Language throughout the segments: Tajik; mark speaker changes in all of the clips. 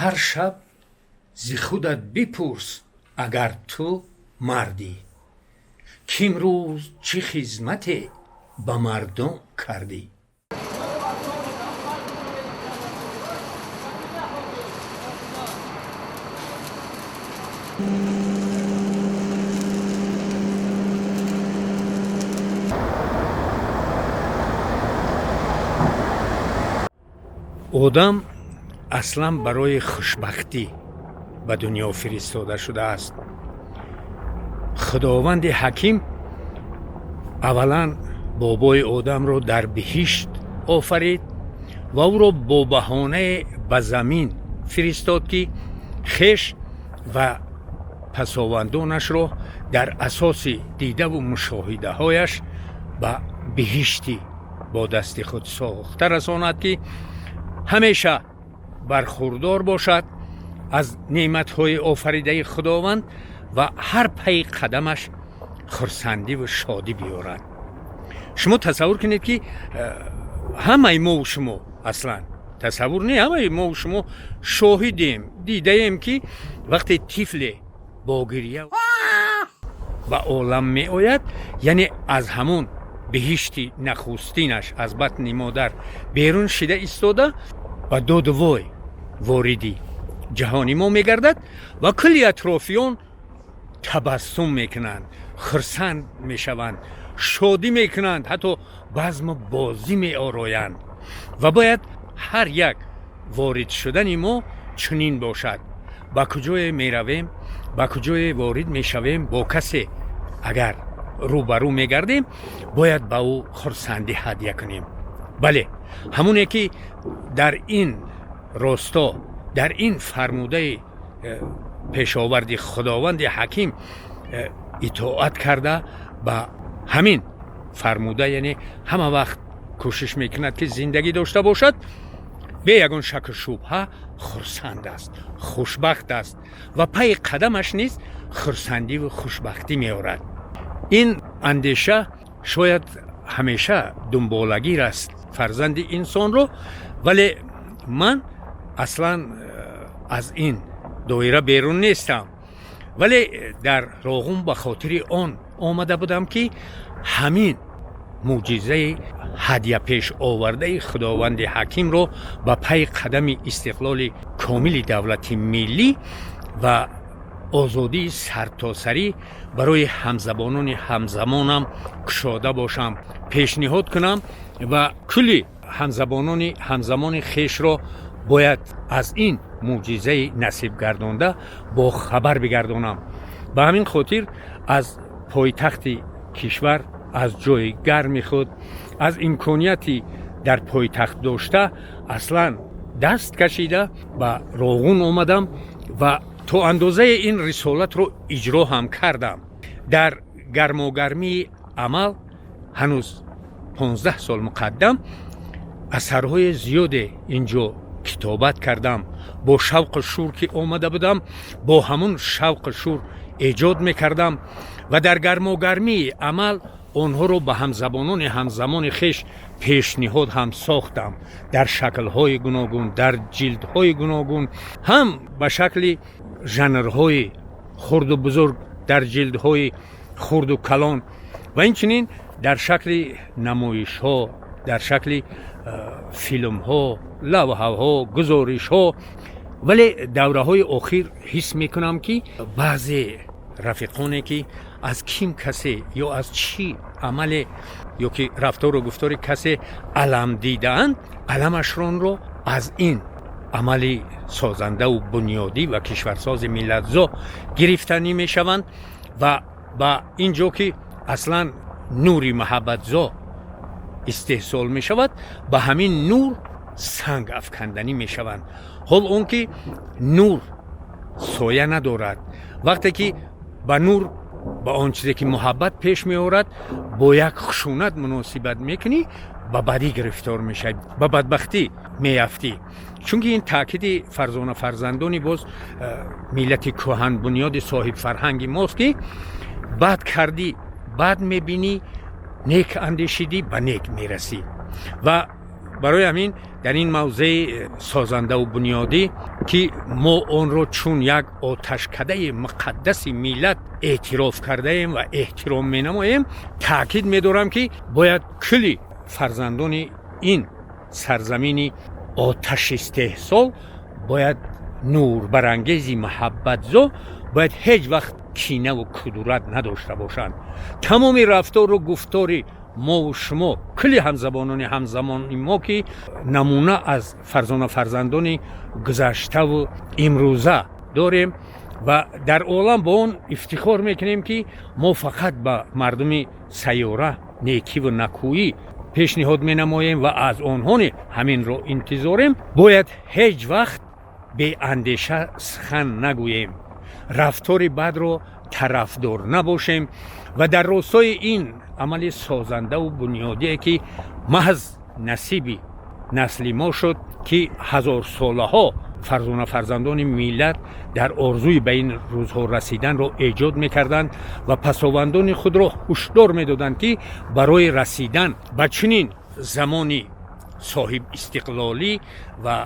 Speaker 1: Ҳар шаб зи худат бипурс, агар ту мардӣ, кимрӯз чӣ хизмате ба мардум кардӣ. Одам аслан барои хушбахтӣ ба дунё фиристода шудааст. Худованди ҳаким аввалан бобои одамро дар биҳишт офарид ва ӯро бо баҳонае ба замин фиристод, ки хеш ва пасовандонашро дар асоси дидаву мушоҳидаҳояш ба биҳишти бо дасти худ сохта расонад, ки ҳамеша бархурдор бошад аз неъматҳои офаридаи Худованд ва ҳар пайи қадамаш хурсандиву шодӣ биёрад. Шумо тасаввур кунед, ки ҳамаи мову шумо, аслан тасаввур не, ҳамаи мову шумо шоҳидем, дидаем, ки вақте тифле бо гиря ба олам меояд, яъне аз ҳамон биҳишти нахустинаш аз батни модар берун шида истода, ба доду вой вориди ҷаҳони мо мегардад ва кулли атрофиён табассум мекунанд, хурсанд мешаванд, шодӣ мекунанд, ҳатто базму бозӣ меороянд. Ва бояд ҳар як ворид шудани мо чунин бошад. Ба куҷое меравем, ба куҷое ворид мешавем, бо касе агар рӯбарӯ мегардем, бояд ба ӯ хурсандӣ ҳадя кунем. Бале, ҳамоне ки дар ин росто, дар ин фармудаи пешоварди Худованди ҳаким итоат карда, ба ҳамин фармуда, яъне ҳама вақт кӯшиш мекунад, ки зиндагӣ дошта бошад, бе ягон шаку шубҳа хурсанд аст, хушбахт аст ва пайи қадамаш низ хурсандиву хушбахтӣ меорад. Ин андеша шояд ҳамеша дунболагир аст фарзанди инсонро, вале ман аслан аз ин доира берун нестам. Вале дар Роғун ба хотири он омада будам, ки ҳамин мӯъҷизаи ҳадя пеш овардаи Худованди ҳакимро ба пайи қадами истиқлоли комили давлати миллӣ ва озодии сартосарӣ барои ҳамзабонони ҳамзамонам кушода бошам, пешниҳод кунам ва кулли ҳамзабонони ҳамзамони хешро бояд аз ин мӯъҷизаи насибгардонда бо хабар бигардонам. Ба ҳамин хотир аз пойтахти кишвар, аз ҷои гарми худ, аз имконияти дар пойтахт дошта аслан даст кашида ба Роғун омадам ва то андозаи ин рисолатро иҷро ҳам кардам. Дар гармогармии амал ҳанӯз 15 сол муқаддам асарҳои зиёде инҷо китобат кардам. Бо шавқу шур ки омада будам, бо ҳамун шавқу шур эҷод мекардам ва дар гармогармии амал онҳоро ба ҳамзабонони ҳамзамони хеш пешниҳод ҳам сохтам, дар шаклҳои гуногун, дар ҷилдҳои гуногун, ҳам ба шакли жанрҳои хурду бузург, дар ҷилдҳои хурду калон ва инчунин дар шакли намоишҳо, дар шакли филмҳо, лавҳаҳо, гузоришҳо. Вале давраҳои охир ҳис мекунам, ки баъзе рафиқоне, ки аз ким касе ё аз чӣ амале ё ки рафтору гуфтори касе алам дидаанд, аламашронро аз ин амали созандаву бунёдӣ ва кишварсози миллатзо гирифтанӣ мешаванд ва ба ин ҷо ки аслан нури маҳаббатзо истеҳсол мешавад, ба ҳамин нур санг афканданӣ мешаванд. Ҳол он ки нур соя надорад. Вақте ки ба нур, ба он чизе ки муҳаббат пеш меорад, бо як хушунат муносибат мекунӣ, ба бадӣ гирифтор мешавӣ, ба бадбахтӣ меафтӣ. Чунки ин таъкиди фарзона фарзандони боз миллати кӯҳанбунёди соҳибфарҳанги мост, ки бад кардӣ, бад мебинӣ, нек андешидӣ, ба нек мерасӣ. Ва Барои ҳамин дар ин мавзеи созандаву бунёдӣ, ки мо онро чун як оташкадаи муқаддаси миллат эътироф кардаем ва эҳтиром менамоем, таъкид медорам, ки бояд кулли фарзандони ин сарзамини оташистеҳсол, бояд нурбарангези муҳаббатзо, бояд ҳеҷ вақт кинаву кудурат надошта бошанд. Тамоми рафтору гуфтори мову шумо, кулли ҳамзабонони ҳамзамони мо, ки намуна аз фарзона фарзандони гузаштаву имрӯза дорем ва дар олам бо он ифтихор мекунем, ки мо фақат ба мардуми сайёра некиву накӯӣ пешниҳод менамоем ва аз онҳо ҳаминро интизорем, бояд ҳеҷ вақт беандеша сухан нагӯем, рафтори бадро тарафдор набошем ва дар ростои ин амали созандаву бунёдие, ки маҳз насиби насли мо шуд, ки ҳазорсолаҳо фарзона фарзандони миллат дар орзуи ба ин рӯзҳо расиданро эҷод мекарданд ва пасовандони худро ҳушдор медоданд, ки барои расидан ба чунин замони соҳибистиқлолӣ ва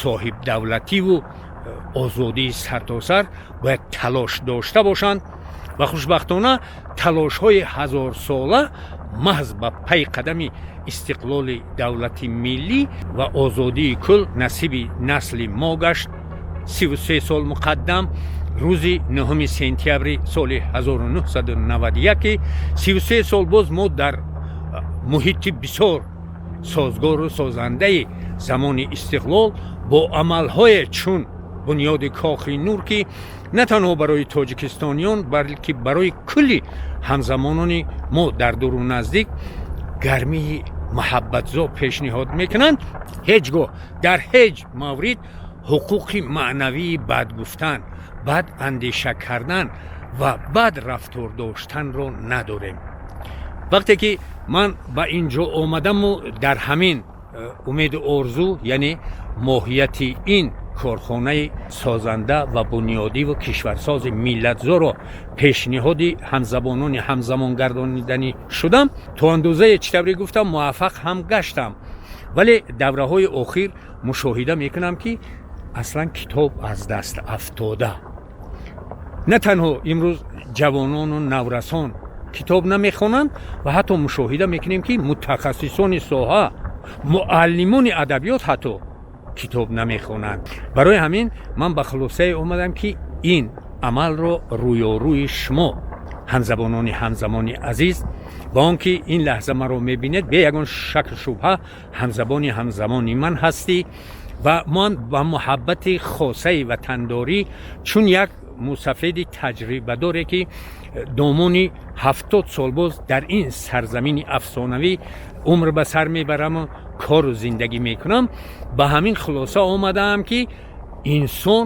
Speaker 1: соҳибдавлативу озодии сартосар бояд талош дошта бошанд. Ва хушбахтона талошҳои ҳазорсола маҳз ба пай қадами истиқлоли давлати миллӣ ва озодии кул насиби насли мо гашт. 33 сол муқаддам, рӯзи 9 сентябри соли 1991, 33 сол боз мо дар муҳити бисёр созгору созандаи замони истиқлол бо амалҳое чун бунёди Кохи Нур, ки на танҳо барои тоҷикистониён, балки барои кулли ҳамзамонони мо дар дуру наздик гармии муҳаббатзо пешниҳод мекунанд, ҳеҷ гоҳ дар ҳеҷ маврид ҳуқуқи маънавии бад гуфтан, бад андеша кардан ва бад рафтор доштанро надорем. Вақте ки ман ба ин ҷо омадаму дар ҳамин умеду орзу, яъне моҳияти ин корхонаи созанда ва бунёдиву кишварсози миллатзоро пешниҳоди ҳамзабонони ҳамзамон гардониданӣ шудам, то андозае, чӣ тавре гуфтам, муваффақ ҳам гаштам. Вале давраҳои охир мушоҳида мекунам, ки аслан китоб аз даст афтода. На танҳо имрӯз ҷавонону наврасон китоб намехонанд ва ҳатто мушоҳида мекунем, ки мутахассисони соҳа, муаллимони адабиёт ҳатто китоб намехонанд. Барои ҳамин ман ба хулосае омадам, ки ин амалро рӯёрӯи шумо, ҳамзабонони ҳамзамони азиз, ва он ки ин лаҳза маро мебинед, бе ягон шаку шубҳа ҳамзабони ҳамзамони ман ҳастӣ ва ман ба муҳаббати хосаи ватандорӣ, чун як мусафеди таҷрибадоре, ки домони 70 сол боз дар ин сарзамини афсонавӣ умр ба сар мебараму кору зиндагӣ мекунам, ба ҳамин хулоса омадаам, ки инсон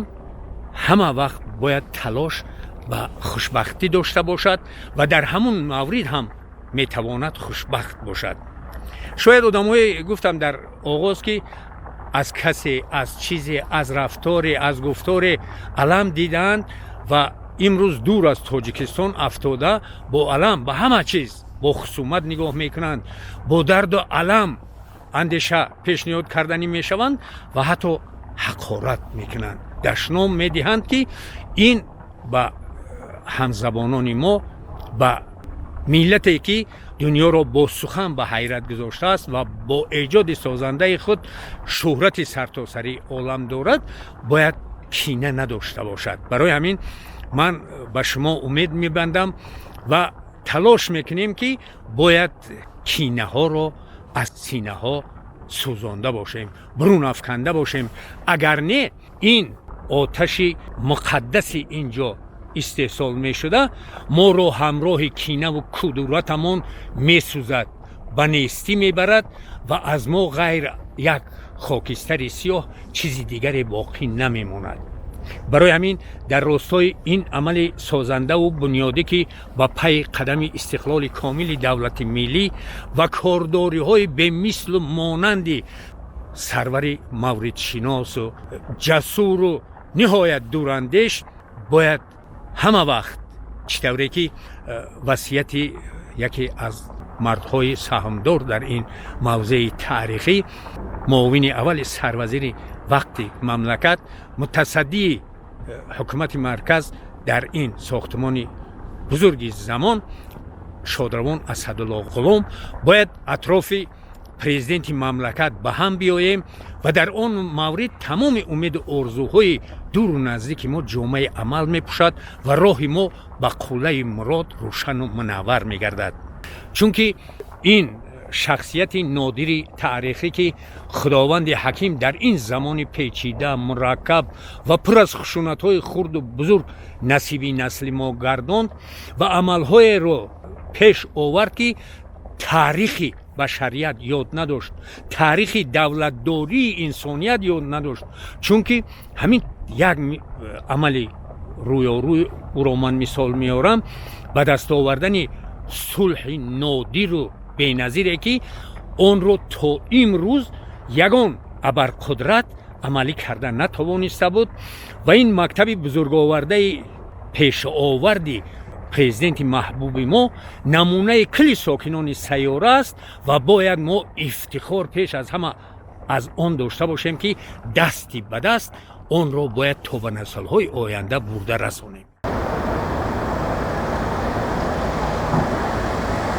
Speaker 1: ҳама вақт бояд талош ба хушбахтӣ дошта бошад ва дар ҳамун маврид ҳам метавонад хушбахт бошад. Шояд одамҳое, гуфтам дар оғоз, ки аз касе, аз чизе, аз рафторе, аз гуфторе алам дидаанд ва имрӯз дур аз Тоҷикистон афтода, бо алам ба ҳама чиз бо хусумат нигоҳ мекунанд, бо дарду алам андеша пешниҳод карданӣ мешаванд ва ҳатто ҳақорат мекунанд, дашном медиҳанд, ки ин ба ҳамзабонони мо, ба миллате, ки дунёро бо сухан ба ҳайрат гузоштааст ва бо эҷоди созандаи худ шӯҳрати сартосарии олам дорад, бояд кина надошта бошад. Барои ҳамин ман ба шумо умед мебандам ва талош мекунем, ки бояд кинаҳоро аз синаҳо сӯзонда бошем, бурун афканда бошем. Агар не, ин оташи муқаддаси ин ҷо истеҳсол мешуда моро ҳамроҳи кинаву кудуратамон месӯзад, ба нестӣ мебарад ва аз мо ғайр як хокистари сиёҳ чизи дигаре боқӣ намемонад. Барои ҳамин дар ростои ин амали созандаву бунёдӣ, ки ба пайи қадами истиқлоли комили давлати миллӣ ва кордориҳои бемислу монанди сарвари мавридшиносу ҷасуру ниҳоят дурандеш, бояд ҳама вақт, чӣ тавре ки васияти яке аз Мардҳои саҳмдор дар ин мавзеи таърихӣ, муовини аввали сарвазири вақти мамлакат, мутасаддии ҳукумати марказ дар ин сохтмони бузурги замон, шодравон Асадулло Ғулом, бояд атрофи президенти мамлакат ба ҳам биёем ва дар он маврид тамоми умеду орзуҳои дуру наздики мо ҷомаи амал мепӯшад ва роҳи мо ба қуллаи мурод рӯшану мунаввар мегардад. Чунки ин шахсияти нодири таърихӣ, ки Худованди ҳаким дар ин замони печида, мураккаб ва пур аз хушунатҳои хурду бузург насиби насли мо гардонд ва амалҳоеро пеш овард, ки таърихи башарият ёд надошт, таърихи давлатдории инсоният ёд надошт. Чунки ҳамин як амали рӯёрӯи ӯро ман мисол меорам: ба даст овардани сулҳи нодиру беназире, ки онро то имрӯз ягон абарқудрат амалӣ карда натавониста буд. Ва ин мактаби бузурговардаи пешоварди президенти маҳбуби мо намунаи кулли сокинони сайёра аст ва бояд мо ифтихор пеш аз ҳама аз он дошта бошем, ки дасти ба даст онро бояд то ба наслҳои оянда бурда расонем.